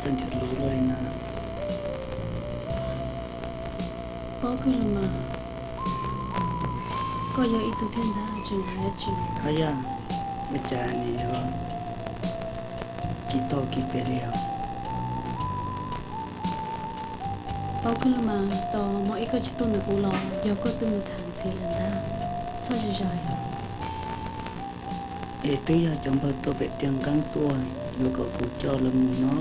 txawj nrhiav lus luaj li na. Paub kawg los mas, koj yog ib tug thiaj ntag, tseem hais dab tsi? Haj yam, ua cas nws yuav kis tau kis pes li os? Paub kawg los mas, tos mo ib koj tsis tuaj ntawm kuv los yog koj twb mus tham ntxiv lawm ntag, txhob zis zais. Es twb yog cov npawg tuaj pem tiaj nqeeb tuaj yuav kom kuv coj lawv mus no,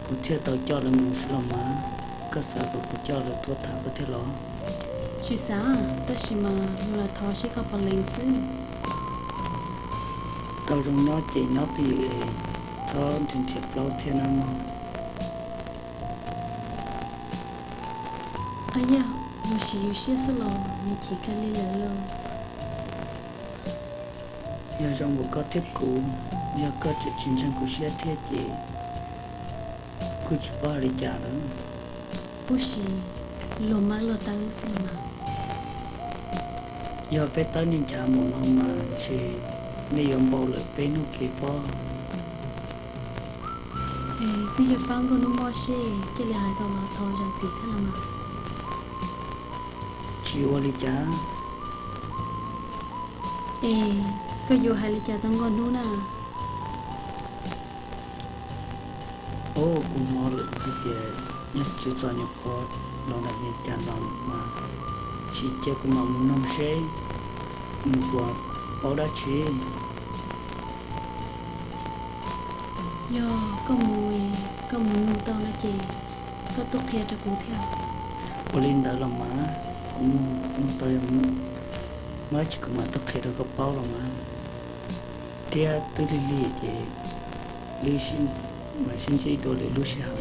kuv thiaj tau coj lawv mus xwb los mas. Koj xav kom kuv coj lawv tuaj tham koj thiab los? Tsis xav, tab sis mas mus los thov seb koj puas lees xwb. Tau zoo nyob ces nyob twj ywm es txhob nrhiav nrhiav plaub thiab nawb mog. Ab yog, los sis yus siab xwb los nws chim kawg li lawm lauj. Yog zoo nkaus koj thiab kuv, yog koj tseem tsis ntseeg kuv siab thiab ces kuj tsis paub hais li cas lawm. Ub si, luag mab luag tawb xwb los mas. Yog peb tawb nej nchav mus no mas ntshe nej yuav npau lawm peb hnub kev pob. Es twb yog pab Nkauj Hnub mob seb cia li hais tau los thov zam txim thiab los mas. Tsis ua li cas. Es koj yuav hais li cas tau Nkauj Hnub na? Ub, kuv hnov lawm hais tias yog tswv txom nyuam qhuav los nram Vias Cas no mas, sim cia kuv mam mus noog seb nws puas paub dab tsi. Yog koj mus, koj mus noog tau no ces koj tuaj qhia rau kuv thiab. Ua li ntawd los mas, kuv mus noog tau yog muaj dab tsi kuv mam tuaj qhia rau koj paub los mas. Thiab twb lig lig ces wb mam sib ntsib dua lwm lub sij hawm.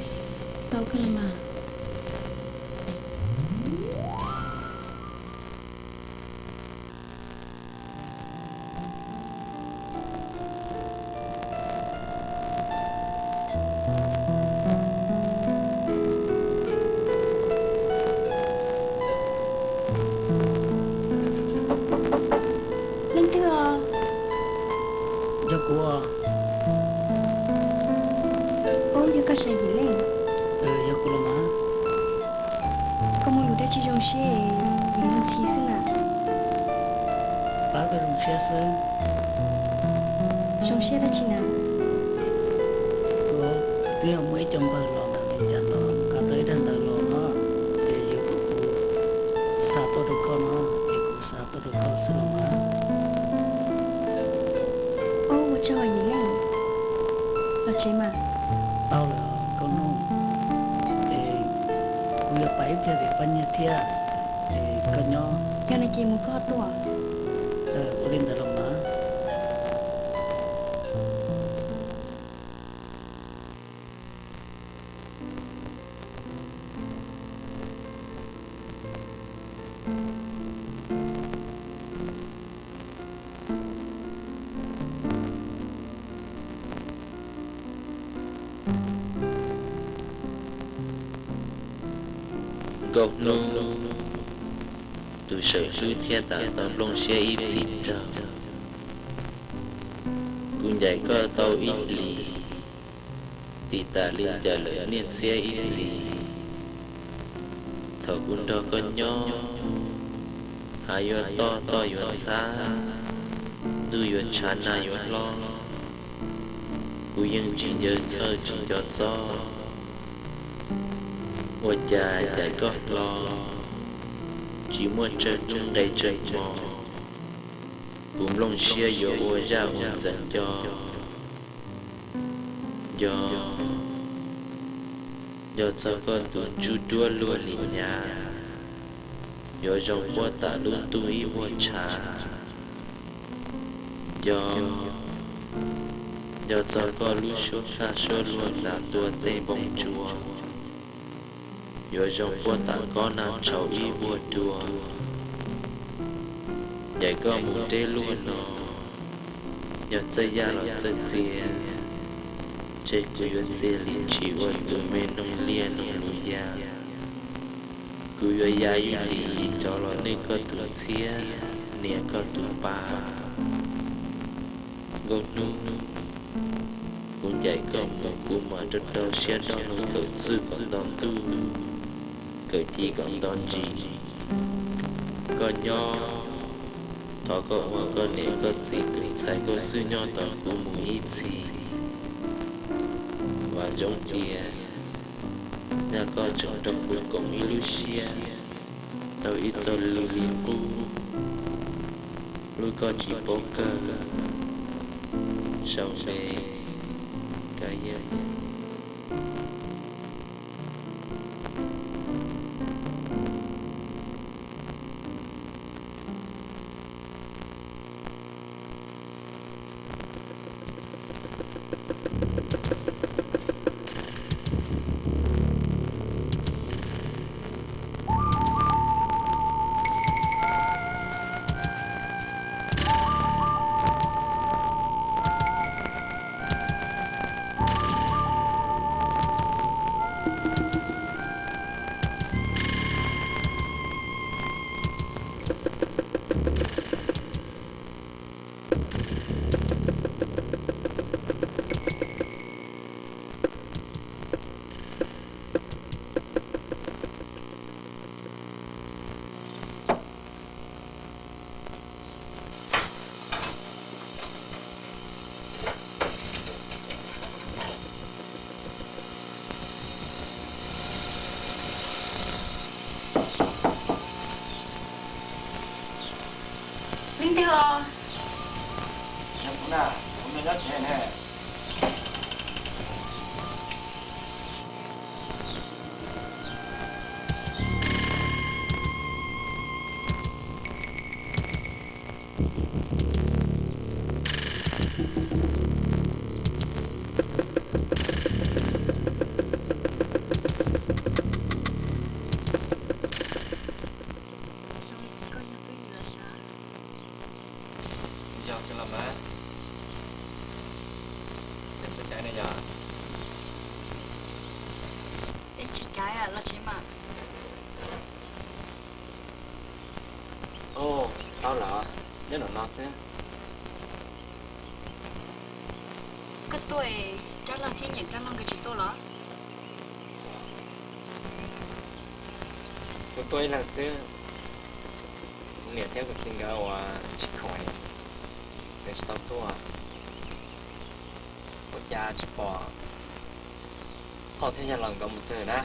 Tau kawg los mas. Leej twg os? Yog kuv. Ub, yog koj sav Yim Leej? Yog kuv los mas. Koj muaj lus dab tsi zoo siab es luag ntxhi xwb na? Pab koj zoo siab xwb. Zoo siab dab tsi na? Twb yog muaj ib co npawg los nram Vias Cas no nqa tau ib daim ntawv los no, es yuav kom kuv xa tuaj rau koj no, es kuv xa tuaj rau koj xwb los mas. Ub, ua tsaug Yim Leej. Los tsev mas. Tau lawm Nkauj Hnub, es kuv yuav pais ib pliag vim pab nyiag thiab, es koj nyob. Yog no ces mus koj tuaj. Ua li ntawd los mas. Nkauj Hnub, tus sawv hlwb thiab tas tau nplooj siab ib txhis raug. Kuv ncaim koj tau ib hlis, tiv tas li ncaim lawm niaj txhiab ib txhis. Thaum kuv nrog koj nyob, hav yuav toj toj yuav txhab, ntuj yuav tshav nag yuav hlob, kuv yeej tsis nco txhawj tsis nco txob. Ua cas ncaim koj hlo, tsis muaj tsawg hnub nqe tsawg hmo, kuv nplooj siab yuav ua zaj ua ntxeev nco. Nco, nco txog koj tus ntsuj duab luag li nyav, yuav zoo puab tas lub ntuj ib vuag tshav. Nco, nco txog koj lub suab khaj suab luag ntav ntua tej npoo tsua, yuav zoo puab tas kob nag tshauv ib vuag dua. Ncaim koj mus deb luaj no, yog txawj yaj los txawj txia, ntshe kuv yuav txia lim tshis ua tus me noog liaj noog lus ya. Kuv yuav ya ib lim rov los nwj koj tus ntxhiab, nias koj tus pa. Nkauj Hnub, kuv Caim koj mus kuv mam rau rau siab nrog luag kawm txuj kom nto ntuj, kawm ci kom nto ntsis. Koj nyob, thov koj ua koj niam koj txiv tus ntxhais koj xwb nyob tos kuv mus ib txhis. Vam ntsoov tias nyaj koj tseem rau kuv koom ib lub siab tau ib txoj lw li qub, lub koj tsis paub kawg. Sau me, Kab Yeej. Leej twg os? Yog kuv na, kuv nyob tsev ne. Yog kawg los mas, peb tsis caiv los tsev mas. Oj, paub lawm, nyob nram no xwb. Koj tuaj, Rab Log thiab niam Rab Log nkawd tsis tuaj los? Kuv tuaj ib leeg xwb, kuv niam thiab kuv txiv nkawd uas tsis khoom, nkawd tsis tau tuaj. Ua cas tsis pom phauj thiab yawg laus nkawd mus twg na?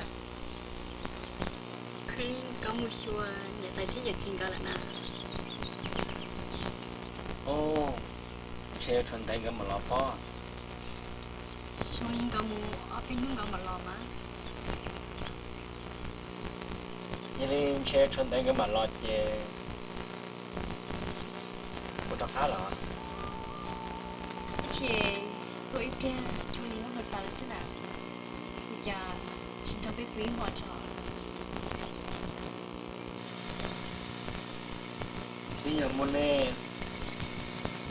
Khwv li nkawd mus xyuas niam tais thiab yawm txiv nkawd lawm na. Oj, ntshe yuav tshuav ntev nkawd mam los pob. Zoo li nkawd mus ob peb hnub nkawd mam los mas. Yog li ntshe yuav tshuav ntev nkawd mam los ces kuv rov qab los. Ib tsam tuaj ib pliag cuag li lub hais tas lawm xwb na, ua cas tsis nrog peb pw ib hmos tso? Twb yog muaj nej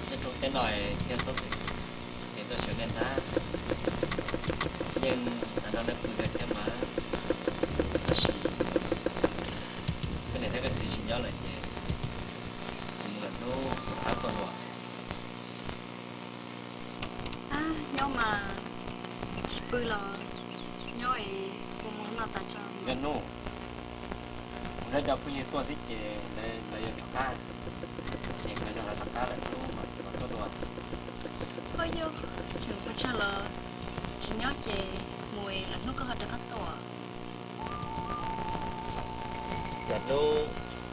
nyob rau teb no thiaj xov xwm es tuaj xyuas nej ntag. Yeej xav nrog nej pw kawg thiab mas, tab sis koj niam thiab koj txiv tsis nyob lawm ces kuv mus lwm hnub kuv rov qab tuaj dua. Ab, nyob mas, tsis pw los nyob es kuv mus noj tas tso. Nkauj Hnub, kuv nrog cov phooj ywg tuaj xwb ces lawv yuav rov qab, es kuv nrog lawv rov qab lwm hnub mam tuaj dua. Koj yog tseem pes tsawg los tsis nyob ces mus es lwm hnub koj ho rov qab tuaj. Lwm hnub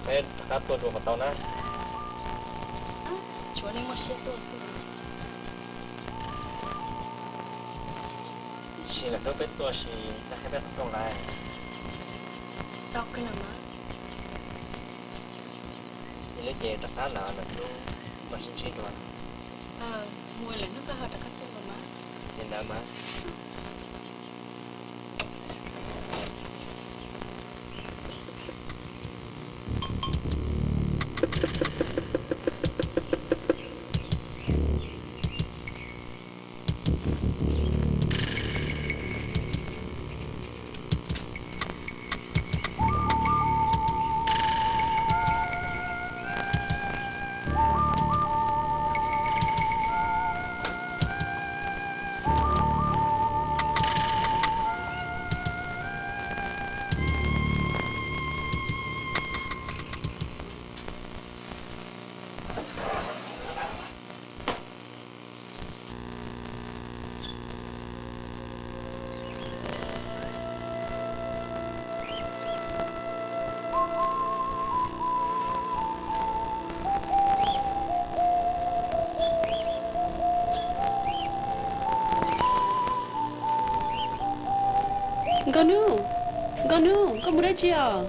peb rov qab tuaj dua puas tau na? Tsuav nej muaj siab tuaj xwb. Sim lwm hnub peb tuaj sim nej qhia peb qhov rooj lawm. Tau kawg los mas. Yog li ces rov qab los lwm hnub mam sib ntsib dua. Mus lwm hnub koj ho rov qab tuaj los mas. Li ntawd mas. Nkauj Hnub, Nkauj Hnub, koj mus dab tsi os?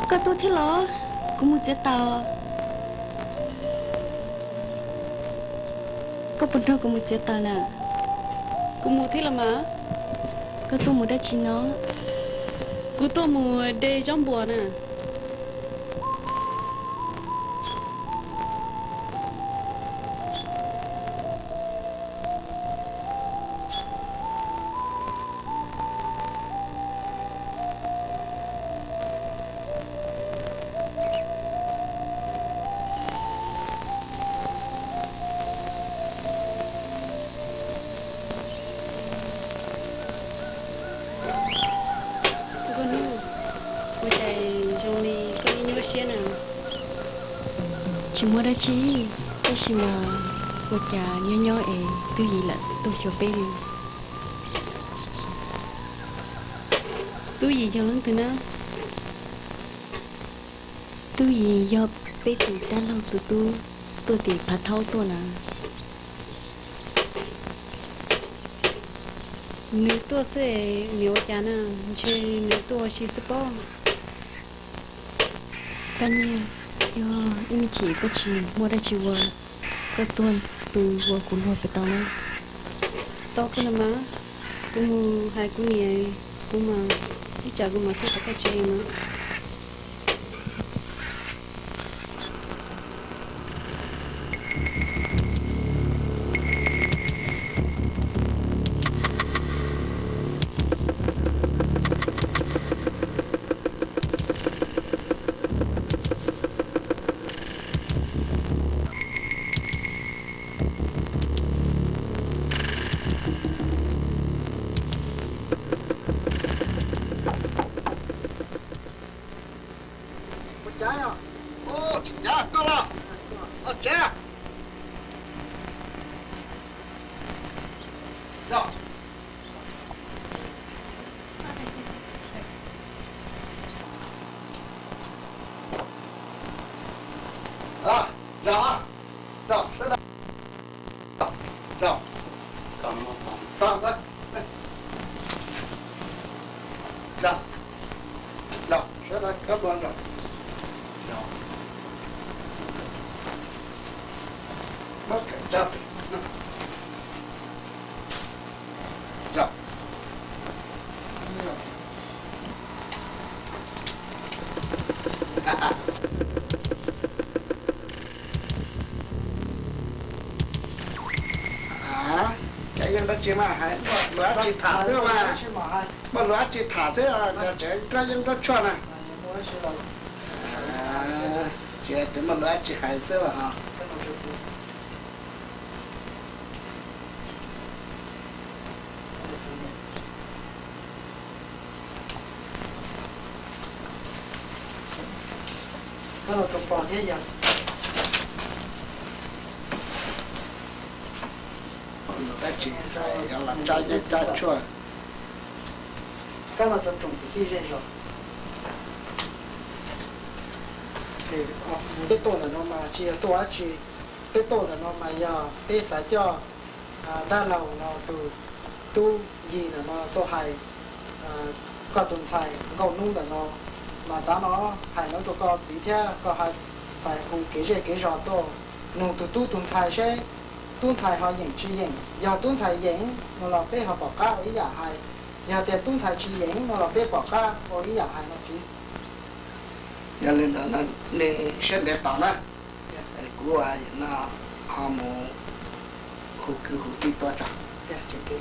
Koj tuaj thiab los? Kuv mus txiav taws. Koj puas nrog kuv mus txiav taws na? Kuv mus thiab los mas. Koj tuaj mus dab tsi no? Kuv tuaj mus de zaub npuas na. Nkauj Hnub, ua cas zoo li koj nyuaj nyuaj siab na? Tsis muaj dab tsi, tab sis mas ua cas nyob nyob es Tub Yis lam tuaj xyuas peb li. Tub Yis yog leej twg na? Tub Yis yog peb tus dab laug tus tub tuaj tim Phav Thaub tuaj na. Nws tuaj xwb es nws ua cas na, ntshe nws tuaj ua si xwb pob. Koj niam, yog ib me chim koj tsis muaj dab tsi ua, koj tuaj pw ua kuv luag puas tau na? Tau kawg los mas, kuv mus hais kuv niam, kuv mas ib tsam kuv mam tuaj tom koj tsev mas. Ua cas yog? Ua cas tuaj los? Los tsev. Los. Los, los, los, sawv daws. Los, los. Los, los. Los, los, sawv daws, kab los los. Los. Muab kawm tso. Los. Koj yeej dab tsi mas hais, muaj lus dab tsi tham xwb mas. Muaj lus dab tsi tham xwb, tseem nruab yeeb nruab tshuaj na. Tsis hais tias muaj lus dab tsi hais xwb os. Koj los tsoom pog thiab yog. Koj los tsoom pog thiab yog los tsa yeeb tsa tshuaj. Koj los tsoom kwv tij zej zos. Peb tuaj ntawm no mas tsis yog tuaj dab tsi, peb tuaj ntawm no mas yog peb xav coj dab laug no tus tub Yis ntawm no tuaj hais koj tus ntxhais Nkauj Hnub ntawm no. Mas tav no hais no rau koj txiv thiab koj hais pais hu kev zej kev zos tuaj nug tus tub tus ntxhais seb tub ntxhais ho yeem tsis yeem. Yog tub ntxhais yeem no los peb ho pom qab ua ib yam hais, yog tias tub ntxhais tsis yeem no los peb pom qab ua ib yam hais no txiv. Yog li ntawd nej siab ntev tos na, kuv no ho mus hu kwv hu tij tuaj tso.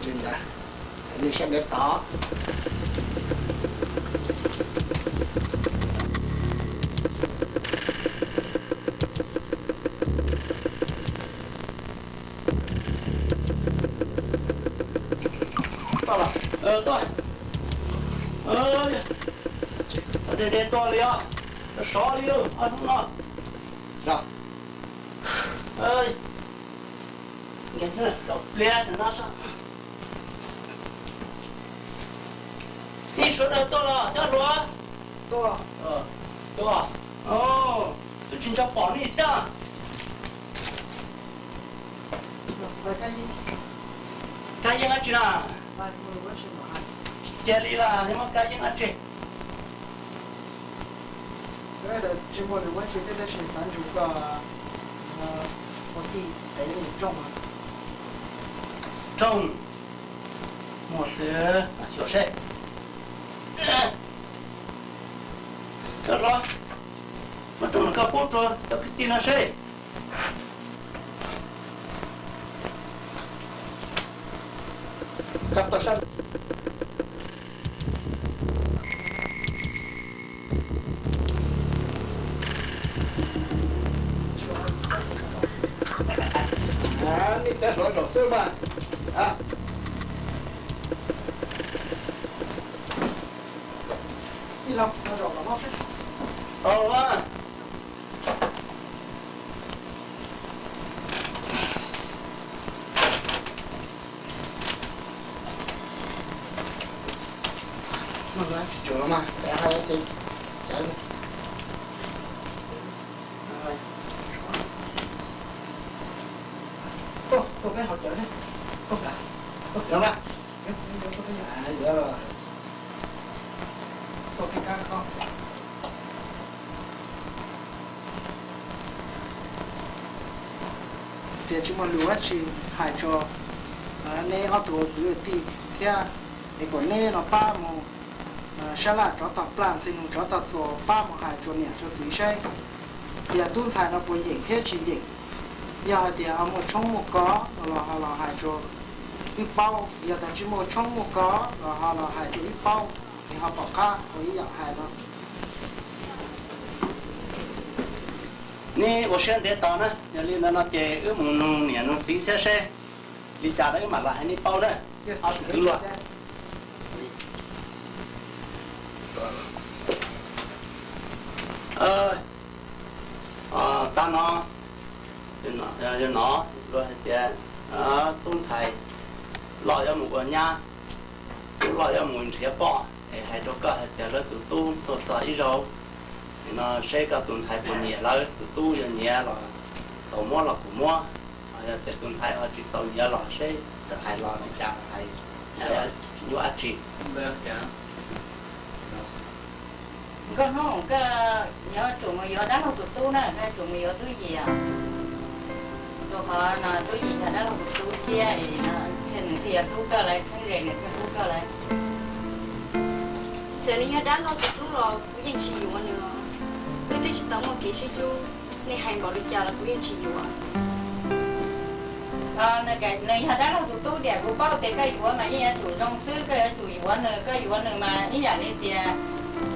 Li ntawd nej siab ntev tos. Tuaj los? Tuaj. De de tuaj li os. Sov li os hnub no. Ib sawv daws tuaj los coj hluas? Tuaj. Tuaj. Twb tsis nco pom nej thiab. Kab yeej dab tsi na? Cia li las, yog muaj kab yeej dab tsi? Rooj, muaj xwb, xyuas seb. Koj hlob, muab rooj no koj pub rau cov kwv tij no seb. Nej cov hluas zaum xwb mas. Tuaj, tuaj peb hauv cawv ne. Tuaj, tuaj cawv mas. Tuaj peb kab kho. Tias tsis muaj lus dab tsi hais rua neb ob tug kwv tij thiab, es kom neb no pab mus sab laj rov tog plam ntxhee nus rov tog txuas pab mus hais rua niam rua txiv seb tias tub ntxhais no puas yeem thiab tsis yeem. Yog hais tias ho muaj tshoob muaj kos no los ho los hais rua wb paub, yog tias tsis muaj tshoob muaj kos los ho los hais rua wb paub, es ho pom qab ua ib yam hais no. Neb ua siab ntev tos na, yog li ntawd no ces wb mus nug niam nug txiv thiab seb li cas lawv wb mam los hais neb paub na. Ob tug kwv luag. Tag no, yog no luag hais tias tub ntxhais loj yuav mus ua nyab, tub loj yuav mus nrhiav poj, es hais rau koj hais tias lawv tus tub tuaj txog ib zaug, no seb koj tus ntxhais puas nyiam lawv tus tub, yog nyiam los txaus muab los kuj muab, yog tias tus ntxhais ho tsis txaus nyiam los seb txawm hais los li cas, hais yuav dab tsi. Nkauj Hnub, koj yuav tsum mus yuav dab laug tus tub na, koj yuav tsum mus yuav Tub Yim os. Rau qhov no Tub Yim yog dab laug tus tub thiab, nws thiaj yuav hlub koj lawm, txheeb ze nws thiaj hlub koj lawm. Txawm nws yog dab laug tus tub los kuv yeej tsis yuav nws. Wb twb tsis tau muaj kev sib hlub, nej hais npaum li cas los kuv yeej tsis yuav. Nws yog dab laug tus tub tiam kuv paub tias koj yuav mas yeej yuav tsum zoo xwb, koj yuav tsum yuav nws, koj yuav nws mas ib yam li tias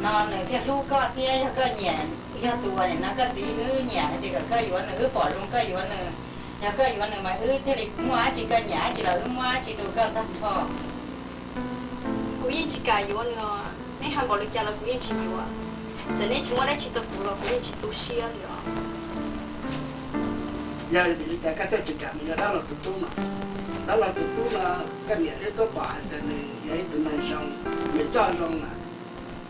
no nws thiaj hlub koj thiab, yog koj nyiam, yog tus uas no koj txiv wb nyiam hais tias kom koj yuav nws, wb pom zoo koj yuav nws, yog koj yuav nws mas wb thiaj li muaj dab tsi, koj nyiam dab tsi los wb muab dab tsi rau koj tag nrho. Kuv yeej tsis kam yuav nws os, neb hais npaum li cas los kuv yeej tsis yuav. Txawm neb tsis muab dab tsi rau kuv los kuv yeej tsis tu siab li os. Yog vim li cas koj thiaj tsis kam mus yuav dab laug tus tub no? Dab laug tus tub no koj niam wb twb pom hais tias nws yog ib tug neeg zoo, nws coj zoo na.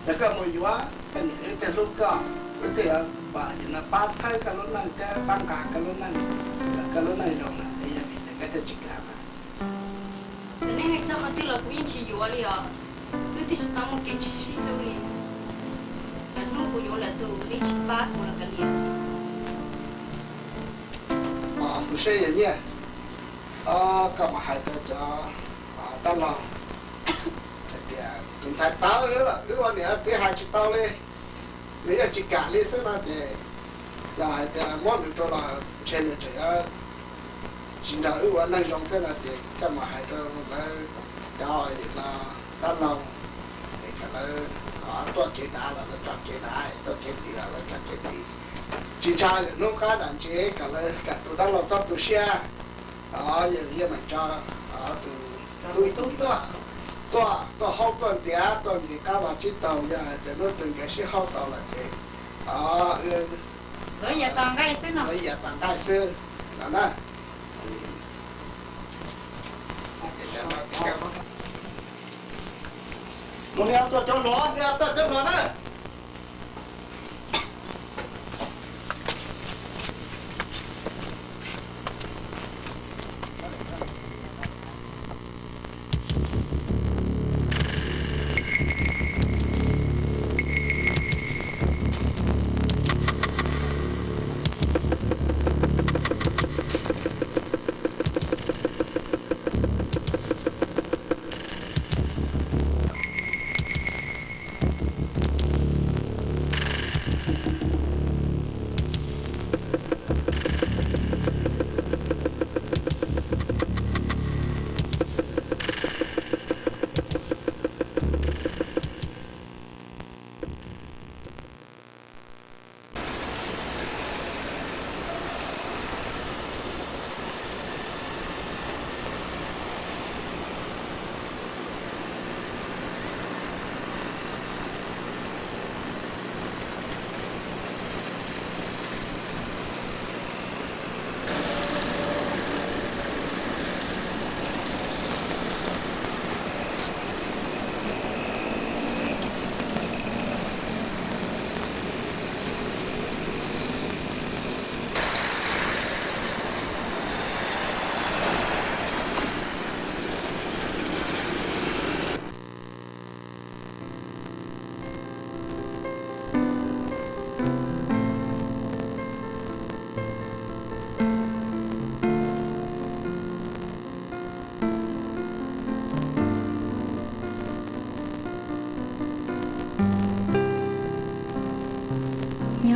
Yog koj mus yuav, koj niam wb thiaj hlub koj, wb thiaj yuav pom yus no pab txhawb koj lub neej thiab pab nqa koj lub neej, kom koj lub neej zoo na, es yog vim li cas koj thiaj tsis kam mas? Txawm neb hais txog qhov twg los kuv yeej tsis yuav li os. Wb twb tsis tau muaj kev sib hlub li. Lwm hnub kuv yuav lawv tus, neb tsis pab kuv los kav liam. Kuv seb yog nyiaj, koj mam hais rau cov dab laug hais tias tus ntxhais tawv, wb ua niam txiv hais tsis tau li, nws yeej tsis kam li xwb no ces, yog hais tias muab nws rau los ntshe nws tseem yuav tsis nrog wb ua neej zoo thiab no ces koj mam hais rau lawv cov no dab laug es kom lawv tuaj kev dav los lawv tso kev dav, tuaj kev dim los lawv tso kev dim. Tsis ntshai, lwm hnub qab dam ntses kom lawv, kom tus dab laug txhob tu siab. Yog yeej meem tso tus tub tuaj, tuaj haub tuaj ntxias, tuaj nqis qab vag tsib taug, yog hais tias hnub twg nkawd sib haub tau lawm ces, lawv yav tas nqaij xwb no na. Mus, nej tuaj cov hluas, nej tuaj cov hluas na.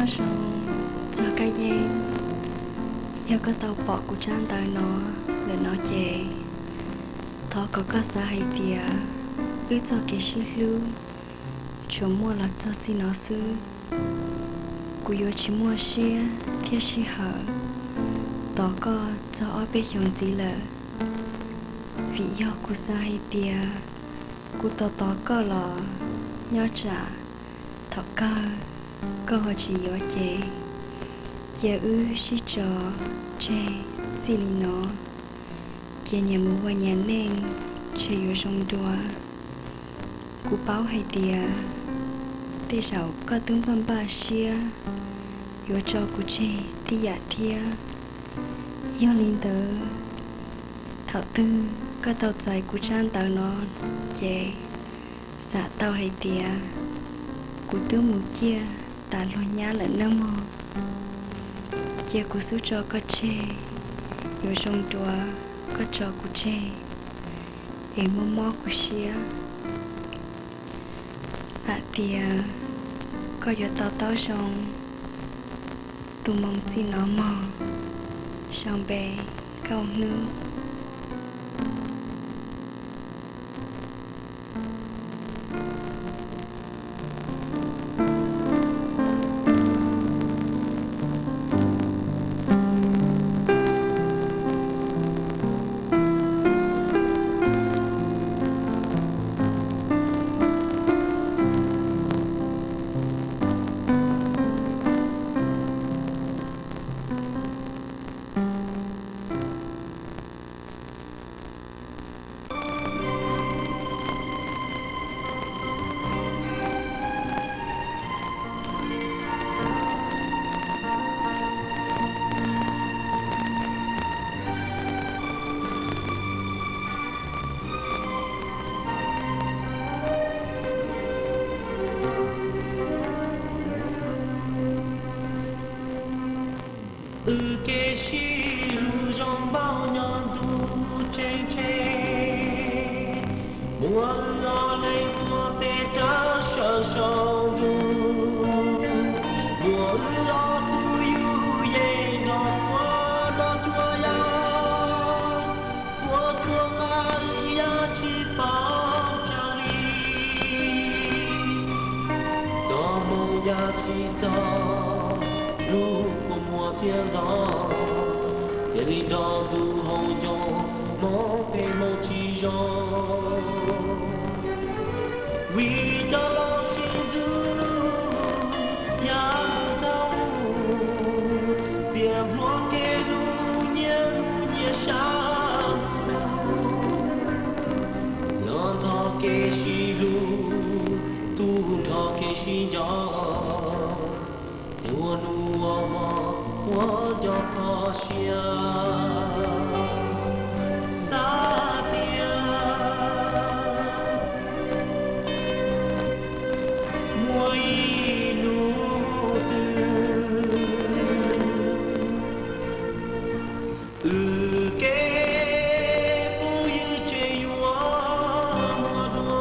Zoo, txog koj yeej, yog koj tau pom kuv tsab ntawv no ntawm no ces thov kom koj xav hais tias wb txoj kev sib hlub tsuas muaj los txog txij no xwb. Kuv yuav tsis muaj siab thiab sij hawm tos koj txog ob peb xyoos ntxiv lawm, vim yog kuv xav hais tias kuv tos tos koj los nyob tsam thaum kawg koj ho tsis yuav ces cia wb sib tso tseg txij li no, ces nyias mus ua nyias neej ntshe yuav zoo dua. Kuv paub hais tias tej zaum koj twb npaj npaj siab yuav tso kuv tseg tib yam thiab. Yog li ntawd, thaum twg koj tau txais kuv tsab ntawv no ces xam tau hais tias kuv twb mus ciaj tas luag nyab lawm nawb mog. Cia kuv xub tso koj tseg, yuav zoo dua koj tso kuv tseg es mob mob kuv siab. Hais tias koj yuav to taub zoo tus moo txij no mog, sau npe Kauj Hnub. Wb kev sib hlub zoo npaum nyob ntuj tseem tseg, muaj wb ob leeg tuav tes rau sawv saum ntuj, muaj wb ob tug yug yeej nrog ua dog cuab yau, txhua cuag qab wb yuav tsis pom tseg li. Txoj hmoo ya tsis txog, lub kua muag thiaj ntog, cia li nrog ntuj haus nco, hmoov phem hmoov tsis zoo. Vim cov laus sib ntxub, yam mus thaum ub, txias npluav kev hlub nyias mus nyias sab ntuj. Nyob nrog kev sib hlub, tu nrog kev sib nco, es ua hnub ua hmo ua nco kho siab. Xav tias muaj ib hnub twg wb kev phooj ywg tseem yuav muaj dua.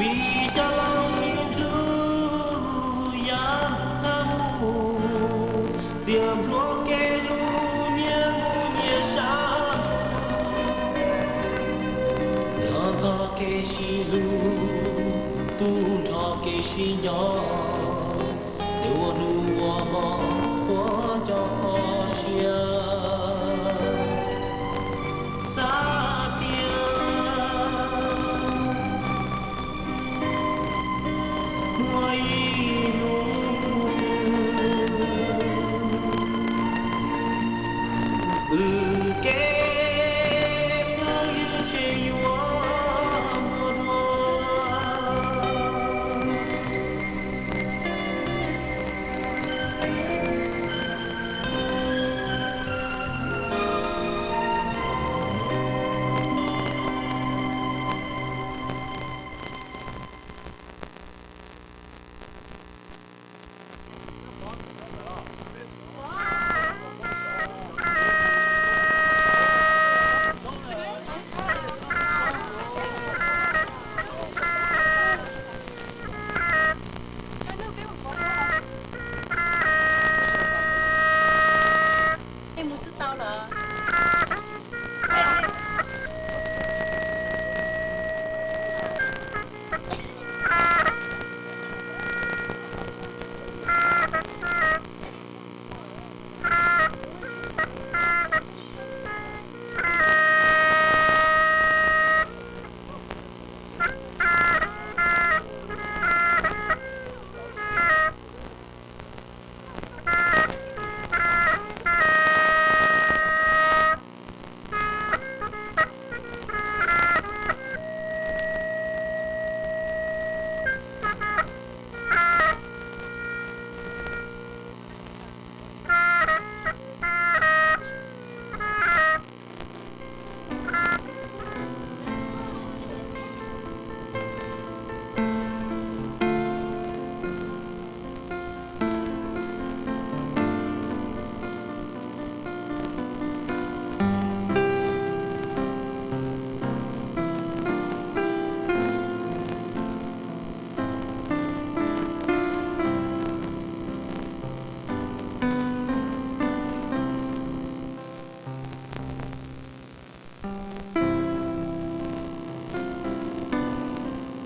Vim cov laus sib ntxub, yam mus thaum ub, txias npluav kev hlub nyias mus nyias sab ntuj. Nyob nrog kev sib hlub, tu nrog kev sib nco, es ua hnub ua hmo